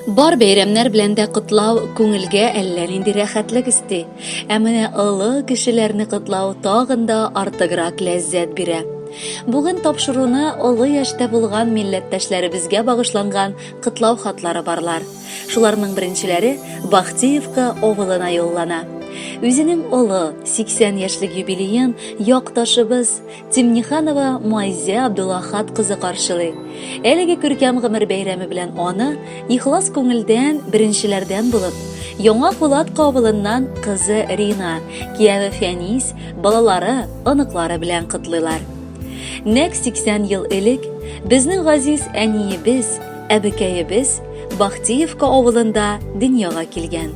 Бар бәйрәмнәр белән дә котлау күңелгә әллә нинди рәхәтлек өсти. Ә менә олы кешеләрне котлау тагын да артыграк ләззәт бирә. Бүген тапшыруны олы яшьтә булган милләттәшләребезгә багышланган котлау хатлары барлар. Шуларның беренчеләре Бахтиевка авылына юллана. Үзенең олы 80 яшьлек юбилеен якташыбыз Тимниханова Майзә Абдуллахат кызы каршылый. Әлеге күркәм гомер бәйрәме белән аны ихлас күңелдән беренчеләрдән булып, Яңа Кулатка авылыннан кызы Рина, кияве Фәнис, балалары, оныклары белән котлыйлар. Нәкъ 80 ел элек безнең газиз әниебез, әбекәебез Бахтиевка авылында дөньяга килгән.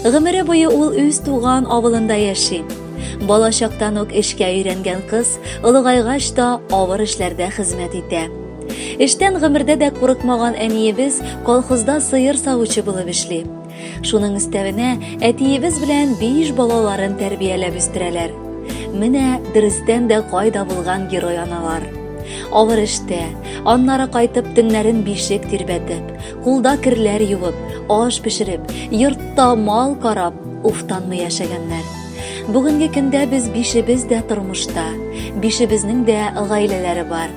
Гомере буе ул үз туган авылында яши. Бала чактан ук эшкә өйрәнгән кыз олыгайгач та авыр эшләрдә хезмәт итә. Эштән гомердә дә курыкмаган әниебез колхозда сыер савучы булып эшли. Шуның өстәвенә әтиебез белән биш балаларын тәрбияләп үстерәләр. Менә дөрестән дә кайда булган герой аналар. Авыр эштә, аннары кайтып төннәрен бишек тирбәтеп, кулда керләр юып, аш пешереп, йортта мал карап, уфтанмый яшәгәннәр. Бүгенге көндә без бишебез дә тормышта, бишебезнең дә гаиләләре бар.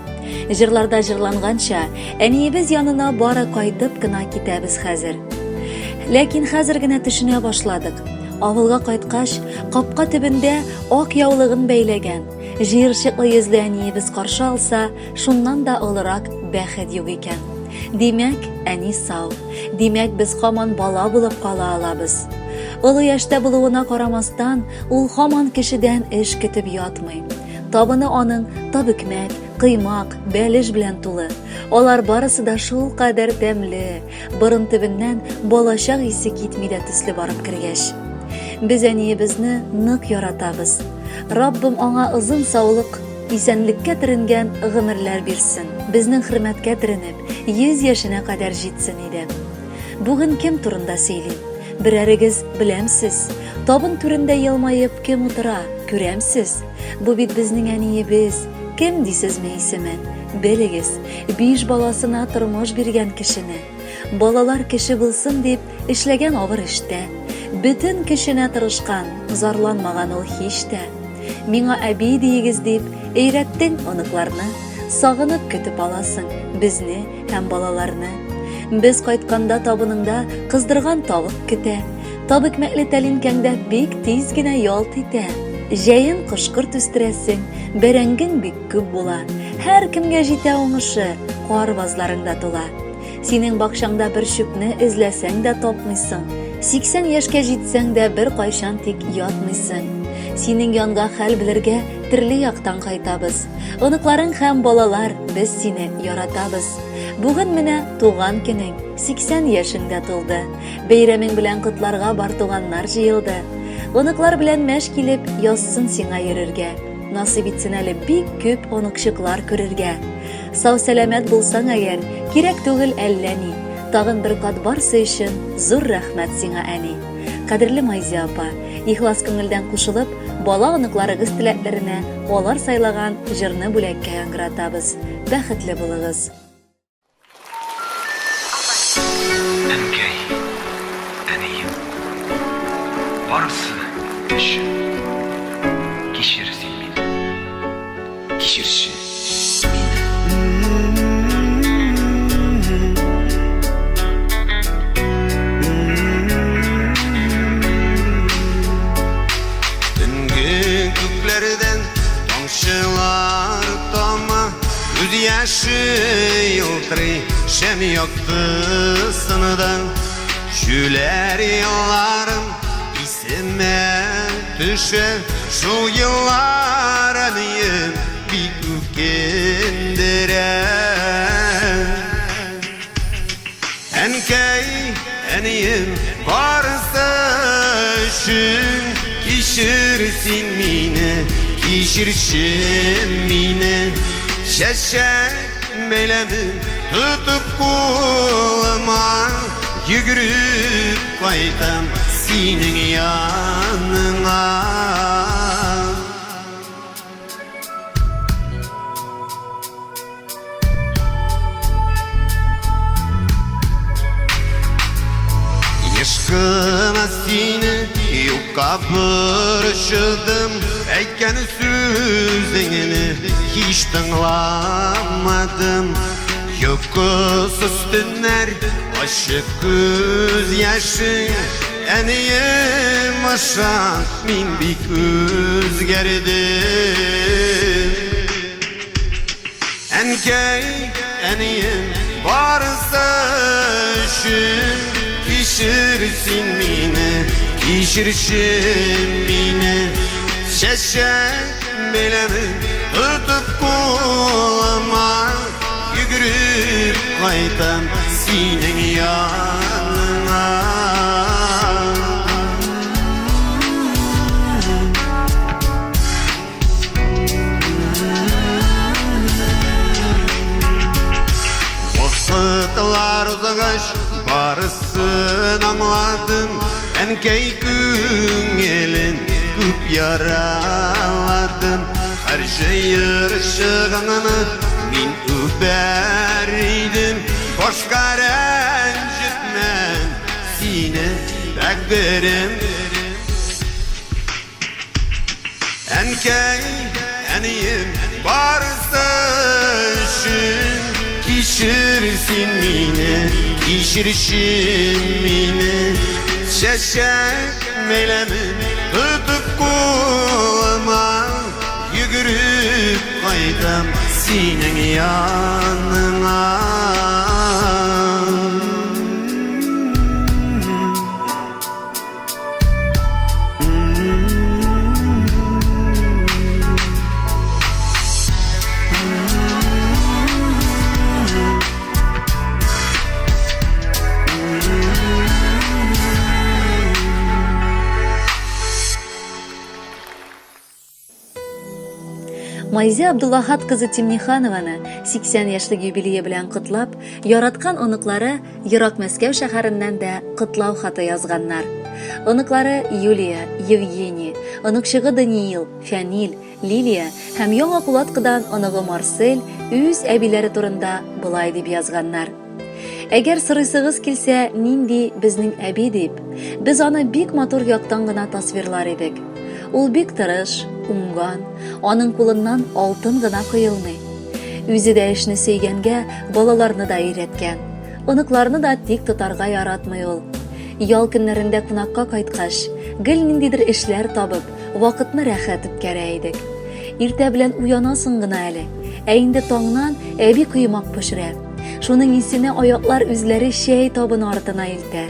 Җырларда җырланганча, әниебез янына бары кайтып кына китәбез хәзер. Ләкин хәзер генә төшенә башладык. Авылга кайткач, капка төбендә ак яулыгын бәйләгән, җыерчыклы йөзле әниебез каршы алса, шуннан да олырак бәхет юк икән. Димәк, әни сау. Димәк, без һаман бала булып кала алабыз. Олы яшьтә булуына карамастан, ул һаман кешедән эш көтеп ятмый. Табыны аның табикмәк, кыймак, бәлеш белән тулы. Алар барысы да шулкадәр тәмле, борын төбеннән балачак исе китми дә төсле барып кергәч. Без әниебезне нык яратабыз. Раббым аңа озын саулык, исәнлеккә төренгән гомерләр бирсен. Безнең хөрмәткә төренеп, 100 яшенә кадәр җитсен иде. Бүген кем турында сөйлим? Берәрегез беләмсез? Табын түрендә елмаеп кем утыра, күрәмсез? Бу бит безнең әниебез. Кем дисезме исемен? Белегез, биш баласына тормыш биргән кешене. Балалар кеше булсын дип эшләгән авыр эштә. Бөтен көченә тырышкан, зарланмаган ул һич тә. Миңа әби диегез дип, өйрәттең оныкларны. Сагынып көтеп аласың безне һәм балаларны. Без кайтканда табыныңда кыздырган тавык көтә. Табикмәкле тәлинкәңдә бик тиз генә ялт итә. Җәен кош-корт үстерәсең, бәрәңгең бик күп була. Һәркемгә җитә уңышы, кар базларыңда тула. Синең бакчаңда бер чүпне эзләсәң дә тапмыйсың. 80 яшькә җитсәң дә бер кайчан тик ятмыйсың. Синең янга хәл белергә төрле яктан кайтабыз. Оныкларың һәм балалар, без сине яратабыз. Бүген менә туган көнең, 80 яшең дә тулды. Бәйрәмең белән котларга бар туганнар җыелды. Оныклар белән мәш килеп, язсын сиңа йөрергә. Насыйп итсен әле бик күп оныкчыклар күрергә. Сау-сәламәт булсаң әгәр, кирәк түгел әллә ни. Тагын бер кат барсы өчен зур рәхмәт сиңа, әни. Кадерле Майзия апа, ихлас күңелдән кушылып, бала-оныкларыгыз теләкләренә алар сайлаган җырны бүләккә яңгыратабыз. Бәхетле булыгыз! Әнкәй, әнием, барысы өчен кичер син мине, кичерче мине. Төнге күкләрдән тамчылар тама. Күз яше елтырый шәм яктысында. Чүләр елларым исемә төшә. Шул еллар әнием бик үкендерә. Әнкәй, әнием, барысы өчен кичер син мине, кичерче мине. Чәчәк бәйләмен тотып кулыма, йөгереп кайтам синең яныңа. Еш кына сине юкка борчыдым, Әйткән сүзеңне һич тыңламадым. Йокысыз төннәр, ачы күз яшең, Әнием аша мин бик үзгәрдем. Әнкәй, әнием, барысы өчен кичер син мине, кичерче мине. Чәчәк бәйләмен тотып кулыма, йөгереп кайтам синең яныңа. Вакытлар узгач, барысын аңладым, Әнкәй күңелен күп яраладым. Һәр җыерчыгыңны мин үбәр идем, Башка рәнҗетмәм сине, тәкъдирем. Әнкәй, әнием, барысы өчен кичер син мине, кичерче мине. Чәчәк бәйләмен тотып кулыма, йөгереп кайтам синең яныңа. Майзә Абдуллахат кызы Тимниханованы 80 яшьлек юбилее белән котлап, яраткан оныклары Ерак Мәскәү шәһәреннән дә котлау хаты язганнар. Оныклары Юлия, Евгений, оныкчыгы Даниил, Фәнил, Лилия һәм Яңа Кулаткыдан оныгы Марсель үз әбиләре турында болай дип язганнар. Әгәр сорыйсыгыз килсә, нинди безнең әби дип, без аны бик матур яктан гына тасвирлар идек. Ул бик тырыш, уңган, аның кулыннан алтын гына коелмый. Үзе дә эшне сөйгәнгә, балаларны да өйрәткән. Оныкларны да тик тотарга яратмый ул. Ял көннәрендә кунакка кайткач, гел ниндидер эшләр табып, вакытны рәхәт үткәрә идек. Иртә белән уянасың гына әле, ә инде таңнан әби коймак пешерә. Шуның исенә аяклар үзләре чәй табыны артына илтә.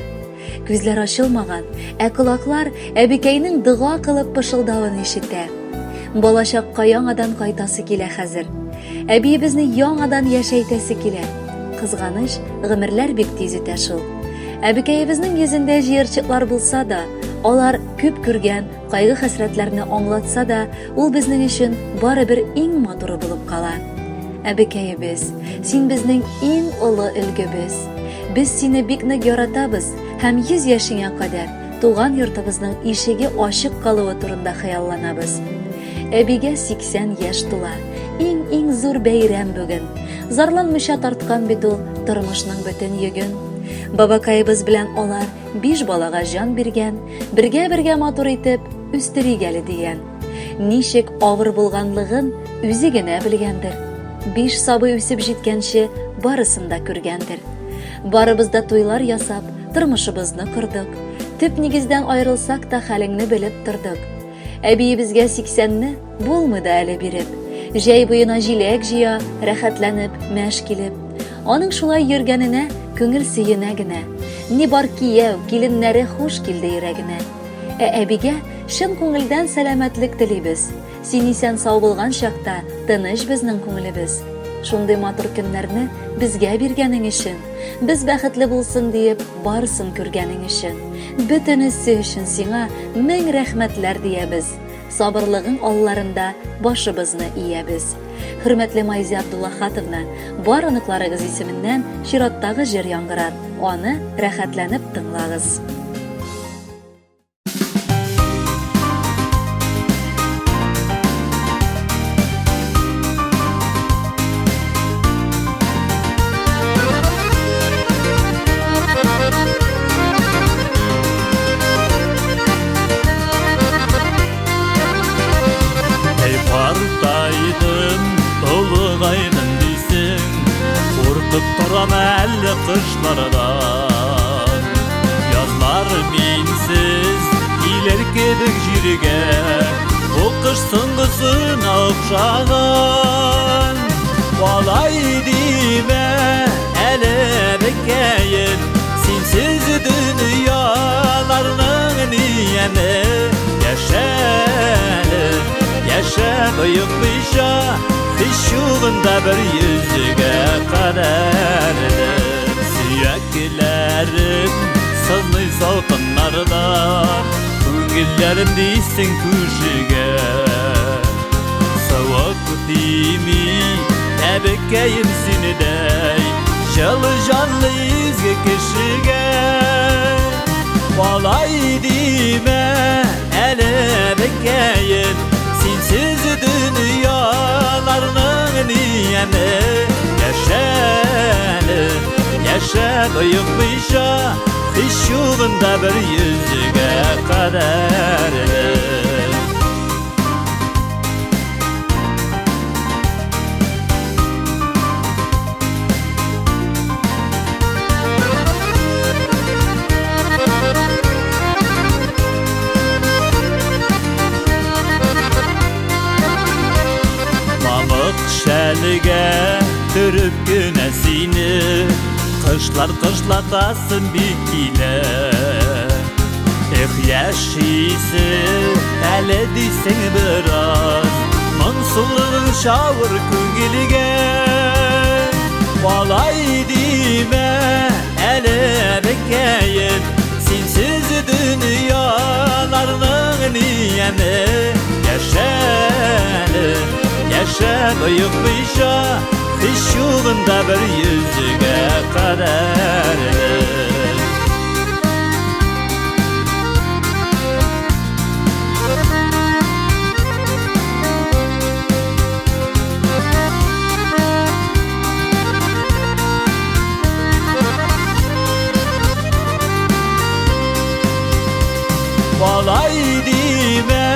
Күзләр ачылмаган, ә колаклар әбекәйнең дога кылып пышылдавын ишетә. Балачакка яңадан кайтасы килә хәзер. Әбиебезне яңадан яшәйтәсе килә. Кызганыч, гомерләр бик тиз үтә шул. Әбекәебезнең йөзендә җыерчыклар булса да, алар күп күргән кайгы-хәсрәтләрне аңлатса да, ул безнең өчен барыбер иң матуры булып кала. Әбекәебез, син безнең иң олы өлгебез. Без сине бик нык яратабыз һәм 100 яшеңә кадәр туган йортыбызның ишеге ачык калуы турында хыялланабыз. Әбигә 80 яшь тула. Иң-иң зур бәйрәм бүген. Зарланмыйча тарткан бит ул тормышның бөтен йөген. Бабакаебыз белән алар биш балага җан биргән, бергә-бергә матур итеп үстерик әле дигән. Ничек авыр булганлыгын үзе генә белгәндер. Биш сабый үсеп җиткәнче барысын да күргәндер. Барыбыз да туйлар ясап, тормышыбызны кордык. Төп нигездән аерылсак та хәлеңне белеп тордык. Әбиебезгә сиксәнне булмый да әле биреп. Җәй буена җиләк җыя, рәхәтләнеп, мәш килеп. Аның шулай йөргәненә күңел сөенә генә. Ни бар кияү, киленнәре хуш килде йөрәгенә. Ә әбигә чын күңелдән сәламәтлек телибез. Син исән-сау булган чакта тыныч безнең күңелебез. Шундый матур көннәрне безгә биргәнең өчен, без бәхетле булсын диеп барысын күргәнең өчен, бөтенесе өчен сиңа мең рәхмәтләр диябез. Сабырлыгың алларында башыбызны иябез. Хөрмәтле Майзә Абдуллахатовна, бар оныкларыгыз исеменнән чираттагы җыр яңгырар, аны рәхәтләнеп тыңлагыз. җиргә. Бу кыш соңгысына охшаган. Алай димә әле, әбекәем, синсез дөньяларның ни яме? Яшә әле, яшә боекмыйча, һич югында бер йөзгә кадәрле. Сөякләрем сызлый салкыннарда, күңелләрем дисең күршегә. Савык тими, әбекәем синедәй, җылы җанлы изге кешегә. Алай димә әле, әбекәем, синсез дөньяларның ни яме? Яшә әле, яшә боекмыйча, һич югында бер йөзгә кадәрле. Мамык шәлегә төреп кенә сине, кышлар кышлатасым бик килә. Эх, яшисе әле дисең бераз, моңсулыгың шавыр күңелгә. Алай димә әле, әбекәем, синсез дөньяларның ни яме? Яшә әле, яшә боекмыйча, һич югында бер йөзгә кадәрле. Алай димә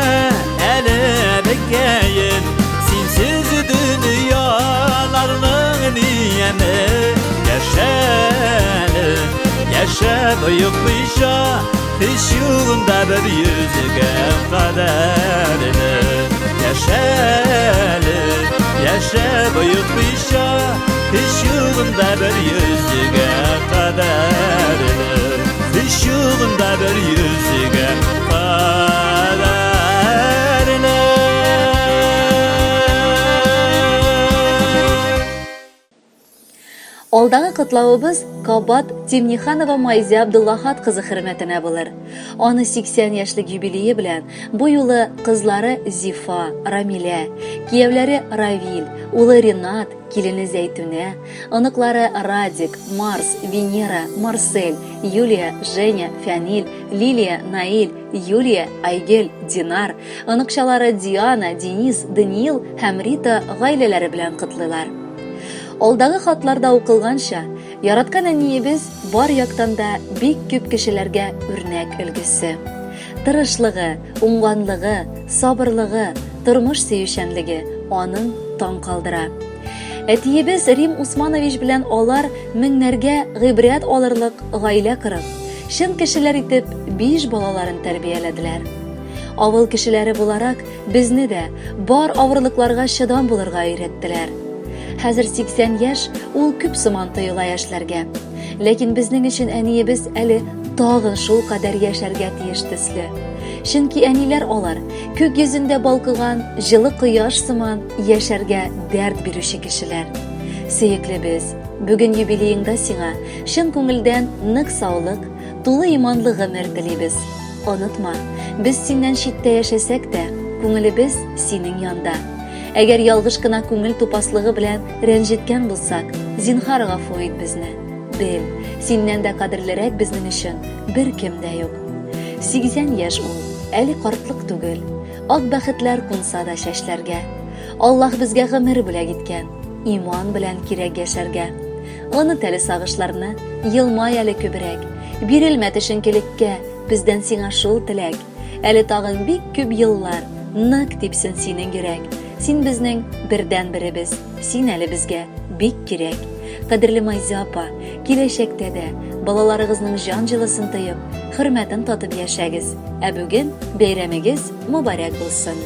әле, әбекәем, синсез дөньяларның ни яме? Яшә әле, яшә боекмыйча, һич югында бер йөзгә кадәрле. Яшә әле, яшә боекмыйча, һич югында бер йөзгә кадәрле. Һич югында бер йөзгә кадәрле. Алдагы котлавыбыз кабат Тимниханова Майзә Абдуллахат кызы хөрмәтенә булыр. Аны 80 яшьлек юбилее белән бу юлы кызлары Зифа, Рамилә, кияүләре Равил, улы Ринат, килене Зәйтүнә, оныклары Радик, Марс, Венера, Марсель, Юлия, Женя, Фәнил, Лилия, Наил, Юлия, Айгөл, Динар, оныкчалары Диана, Денис, Даниил һәм Рита гаиләләре белән котлыйлар. Алдагы хатларда укылганча, яраткан әниебез бар яктан да бик күп кешеләргә үрнәк өлгесе. Тырышлыгы, уңганлыгы, сабырлыгы, тормыш сөючәнлеге аның таң калдыра. Әтиебез Рим Усманович белән алар меңнәргә гыйбрәт алырлык гаилә корып, чын кешеләр итеп биш балаларын тәрбияләделәр. Авыл кешеләре буларак, Безне дә бар авырлыкларга чыдам булырга өйрәттеләр. Хәзер 80 яшь ул күп сыман тоела яшьләргә. Ләкин безнең өчен әниебез әле тагын шул кадәр яшәргә тиеш төсле. Чөнки әниләр алар күк йөзендә балкыган җылы кояш сыман яшәргә дәрт бирүче кешеләр. Сөеклебез, бүген юбилееңда сиңа чын күңелдән нык саулык, тулы иманлы гомер телибез. Онытма, без синнән читтә яшәсәк тә, күңелебез синең янда. Әгәр ялгыш кына күңел тупаслыгы белән рәнҗеткән булсак, зинһар гафу ит безне. Бел, синнән дә кадерлерәк безнең өчен беркем дә юк. 80 яшь ул, әле картлык түгел. Ак бәхетләр кунса да чәчләргә. Аллаһ безгә гомер бүләк иткән, иман белән кирәк яшәргә. Оныт әле сагышларны, елмай әле күбрәк. Бирелмә төшенкелеккә, бездән сиңа шул теләк. Әле тагын бик күп еллар, нык типсен синең йөрәк. Син безнең бердәнберебез, син әле безгә бик кирәк. Кадерле Майзә апа, киләчәктә дә Балаларыгызның җан җылысын тоеп, хөрмәтен татып яшәгез. Ә бүген бәйрәмегез мөбарәк булсын!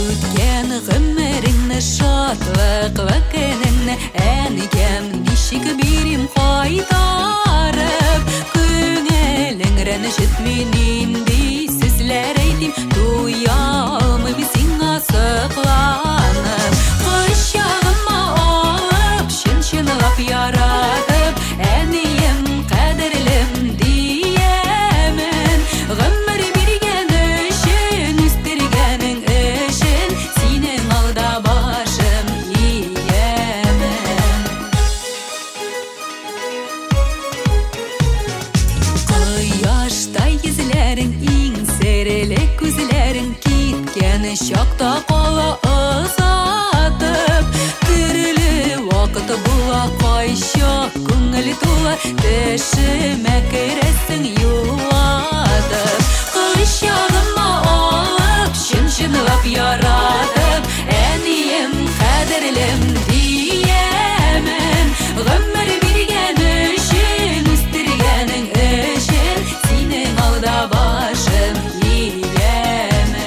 Үткән гомереңне, шатлыклы көнеңне, Әнкәм, ничек бирим кайтарып? Күңелең рәнҗетми, нинди сүзләр әйтим, Туя алмыйм сиңа сокланып. Кочагыма алып, чын-чынлап яратып, Әнием, кадерлем диемен. Гомер биргән өчен, үстергәнең өчен, Синең алда башым иемен. Кояштай йөзләрең, иң серле күзләрең Киткән чакта кала озатып. Төрле вакыт була, кайчак күңел тула, Төшемә керәсең юатып. Кочагыма алып, чын-чынлап яратып, Әнием, кадерлем диемен. Гомер биргән өчен, үстергәнең өчен, Синең алда башым иемен.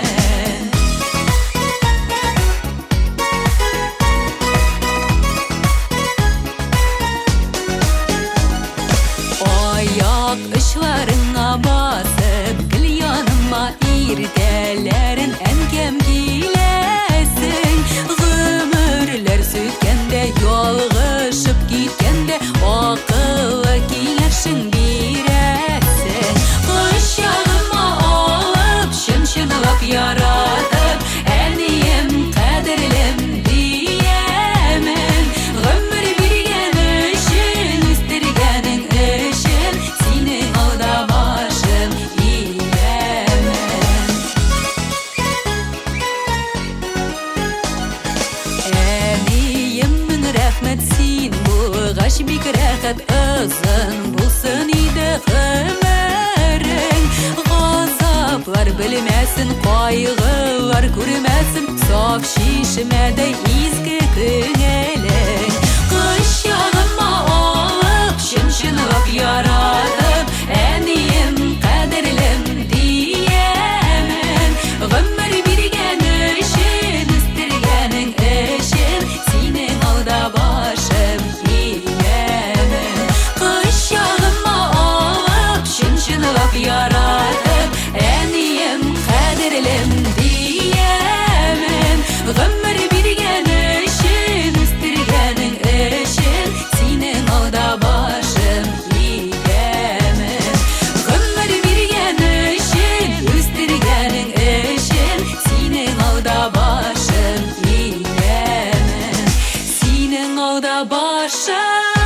Аяк очларыңа басып, гел яныма иртәләрен әнкәм киләсең. Гомерләр сүткәндә, ялгышып киткәндә, акыллы киңәшең бирәсең. Кочагыма алып, чын-чынлап яратып, әнием, кадерлем диемен. Гомер биргән өчен, үстергәнең өчен, синең алда башым иемен. Әнием, мең рәхмәт, син булгач бик рәхәт, озын булсын иде гомерең. Газаплар белмәсен, кайгылар күрмәсен, саф чишмәдәй изге күңелең. Кочагыма алып, чын-чынлап яратып, әнием, кадерлем диемен. Гомер биргән өчен, үстергәнең өчен, синең алда башым иемен. Кочагыма алып, чын-чынлап яратып, әнием, кадерлем диемен. Гомер биргән өчен, үстергәнең өчен, синең алда башым иемен. Гомер биргән өчен, үстергәнең өчен, синең алда башым иемен. Синең алда башым.